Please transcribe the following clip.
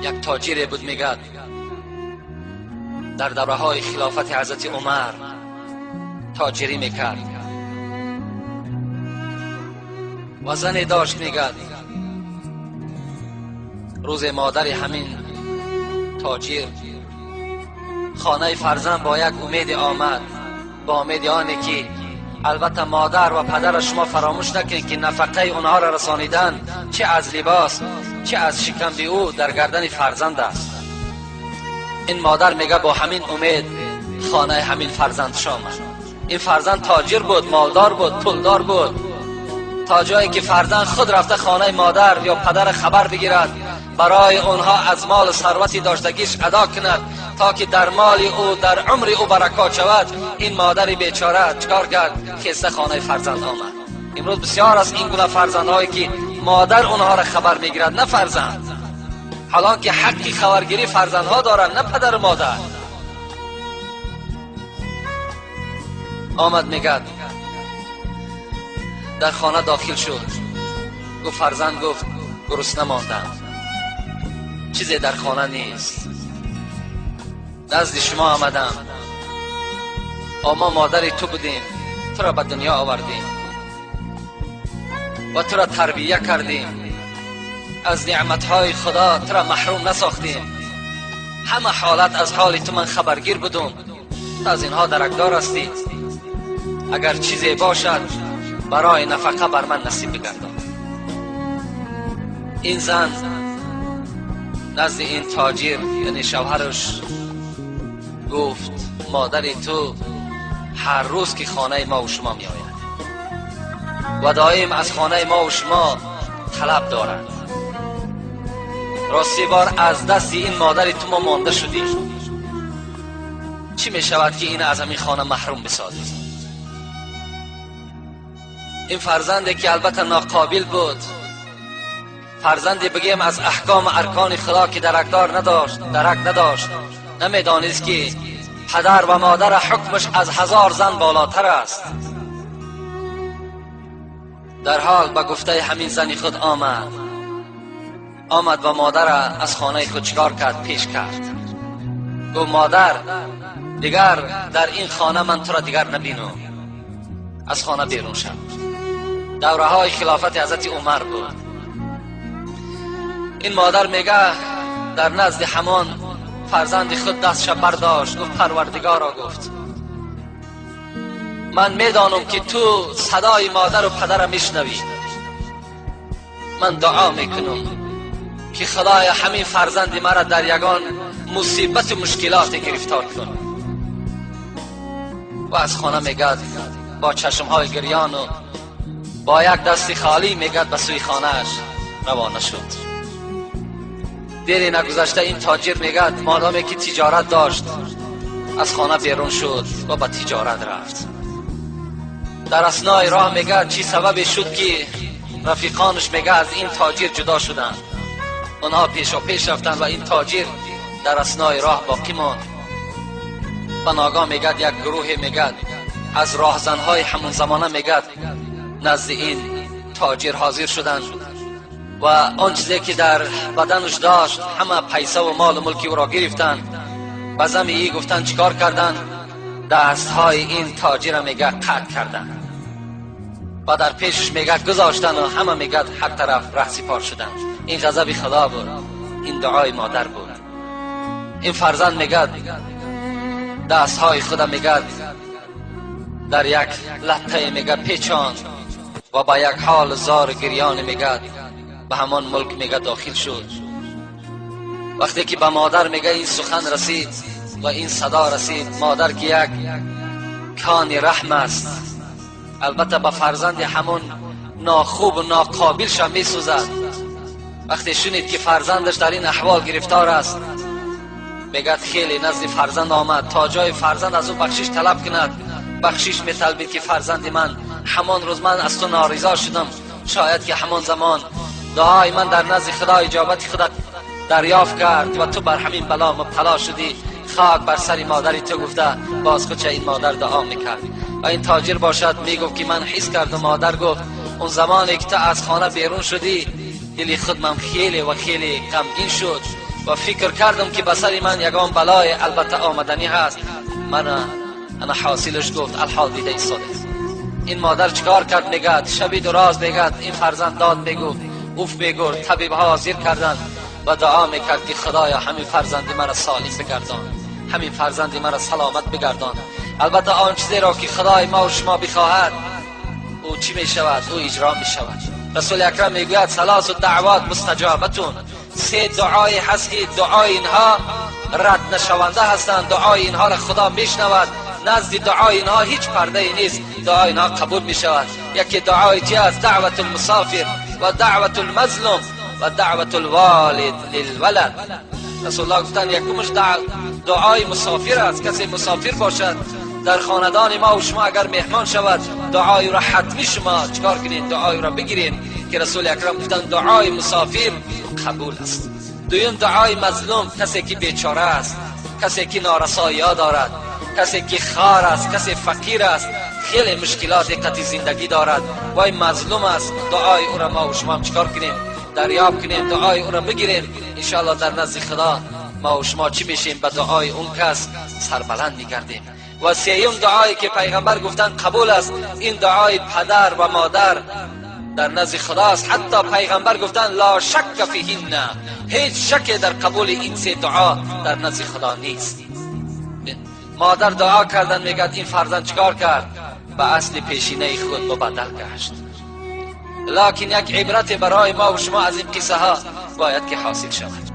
Як тоҷире буд, мегӯяд, дар давраҳои хилофати ҳазрати Умар тоҷирӣ мекард ва зане дошт, мегӯяд. Рӯзе модари ҳамин тоҷир хонаи фарзанд бо як умеде омад, бо умеди оне ки албатта модар ва падара шумо фаромӯш накунед, ки нафақаи онҳоро расонидан чӣ аз либос, чӣ аз шикамби ӯ дар гардани фарзанд аст. Ин модар мега бо ҳамин умед хонаи ҳамин фарзандш омад. Ин фарзанд тоҷир буд, молдор буд, пулдор буд, то ҷое ки фарзанд худ рафта хонаи модар ё падара хабар бигирад, барои онҳо аз молу сарвати доштагиш адо кунад, то ки дар моли ӯ, дар умри ӯ баракот шавад. Ин модари бечора чикор кард? Хеста хонаи фарзанд омад. Имрӯз бисёр аст ин гуна фарзандҳое ки модар онҳоро хабар мегирад, на фарзанд, ҳолон ки ҳаққи хабаргирӣ фарзандҳо доранд, на падару модар. Омад, мегӯяд, дар хона дохил шуд. Гуфт фарзанд, гуфт, гурусна мондам, чизе дар хона нест, назди шумо омадам, мо модари ту будем, туро ба дунё овардем ва туро тарбия кардем, аз неъматҳои худо туро маҳрум насохтем, ҳама ҳолат аз ҳоли ту ман хабаргир будум, ту аз инҳо даракдор ҳастӣ, агар чизе бошад барои нафақа бар ман насиб бигардон. Ин зан назди ин тоҷир, яъне шавҳараш, гуфт модари ту ҳар рӯз ки хонаи мо ва шумо меояд ва доим аз хонаи мо ва шумо талаб дорад, рости бор аз дасти ин модари ту мо монда шудем, чӣ мешавад ки ин аз ҳамин хона маҳрум бисозӣ? Ин фарзанде ки албатта ноқобил буд, фарзанде бигем аз аҳкому аркони худо ки даракдор надошт, дарак надошт, намедонист ки падар ва модар ҳукмаш аз 1000 зан болотар аст. Дар ҳол ба гуфтаи ҳамин зани худ омад ва модарро аз хонаи худ чикор кард? Пеш кард. Гуфт модар, дигар дар ин хона ман туро дигар набинам, аз хона берун шав. Давраҳои хилофати ҳазрати Умар буд. Ин модар мега дар назди ҳамон фарзанди худ дастша бардошт, гуфт парвардигоро, гуфт ман медонам ки ту садои модару падарам мешнавӣ, ман дуо мекунам ки худоя ҳамин фарзанди маро дар ягон мусибату мушкилоте гирифтор кун. Ва аз хона мегӯяд бо чашмҳои гирёну бо як дасти холӣ мегӯяд ба сӯи хонааш равона шуд. Дери нагузашта ин тоҷир мегӯяд модоме ки тиҷорат дошт аз хона берун шуд ва ба тиҷорат рафт. Дар аснои роҳ мегӯяд чӣ сабабе шуд ки рафиқонаш мегӯяд аз ин тоҷир ҷудо шуданд. Онҳо пешопеш рафтанд ва ин тоҷир дар аснои роҳ боқӣ монд. Ба ногоҳ мегӯяд як гурӯҳе мегӯяд аз роҳзанҳои ҳамон замона мегӯяд назди ин тоҷир ҳозир шуданд ва он чизе ки дар баданаш дошт ҳама пайсаву молу мулки ӯро гирифтанд. Ба зами ӣ гуфтанд чикор карданд? Дастҳои ин тоҷира мегӯяд қатъ карданд ва дар пешаш мегӯяд гузоштанд ва ҳама мегӯяд ҳар тараф раҳсипор шуданд. Ин ғазаби худо буд, ин дуои модар буд. Ин фарзанд мегӯяд дастҳои худа мегӯяд дар як латтае мегӯяд печонд ва ба як ҳол зор гирёне мегӯяд ба ҳамон мулк мегӯяд дохил шуд. Вақте ки ба модар мегӯяд ин сухан расид ва ин садо расид, модар ки як кони раҳм аст, албатта ба фарзанди ҳамон нохубу ноқобилшам месӯзад. Вақте шунид ки фарзандаш дар ин аҳвол гирифтор аст, мегӯяд хеле назди фарзанд омад то ҷои фарзанд аз ӯ бахшиш талаб кунад. Бахшиш металбид ки фарзанди ман, ҳамон рӯз ман аз ту норизо шудам, шояд ки ҳамон замон дуои ман дар назди худо иҷобати худат дарёфт кард ва ту бар ҳамин бало мубтало шудӣ, хок бар сари модари ту гуфта боз худша ин модар дуо мекард. Ва ин тоҷир бошад мегуфт ки ман ҳис кардам, модар гуфт он замоне ки ту аз хона берун шудӣ дили худ ман хеле ва хеле ғамгин шуд. و فکر کردم که به سر من یگان بلای البته آمدنی هست. من انا حاصلش گفت الحال دیده ایستاده. این مادر چیکار کرد؟ میگد شبی دراز میگد این فرزند داد میگفت، اوف میگفت، طبیب ها حاضر کردند و دعا میکرد که خدایا همین فرزند مرا سالم بگردان، همین فرزند مرا سلامت بگردان. البته آن چیزی را که خدای ما و شما بخواهد او چی میشود؟ او اجرا میشود. رسول اکرم میگوید ثلاث دعوات مستجابتون، سه دعای هست که دعای اینها رد نشونده هستند، دعای اینها را خدا میشنود، نزد دعای اینها هیچ پرده ای نیست، دعای اینها قبول میشود. یکی دعای چی است؟ دعوت المسافر و دعوت المظلوم و دعوت الوالد للولد. رسول الله گفتند یکمش دعای مسافر است، کسی مسافر باشد در خاندان ما و شما اگر مهمان شود دعای را حتمی شما چکار کنید؟ دعای را بگیرید که رسول اکرم گفتند دعای مسافر قبول است. دویم دعای مظلوم، کسی که بیچاره است، کسی که نارسایی دارد، کسی که خار است، کسی فقیر است، خیلی مشکلات قطعی زندگی دارد وای مظلوم است، دعای او را ما و شما چکار کنیم؟ دریاب کنیم، دعای او را بگیریم. انشاءالله در نزد خدا ما و شما چی میشیم؟ به دعای اون کس سربلند میگردیم. و سیوم دعایی که پیغمبر گفتن قبول است، این دعای پدر و مادر در نزد خداست. حتی پیغمبر گفتن لا شک فیهن، هیچ شک در قبول این سه دعا در نزد خدا نیست. مادر دعا کردن میگد این فرزند چکار کرد؟ به اصل پیشینه خود مبدل گشت. لکن یک عبرت برای ما و شما از این قصه ها باید که حاصل شود.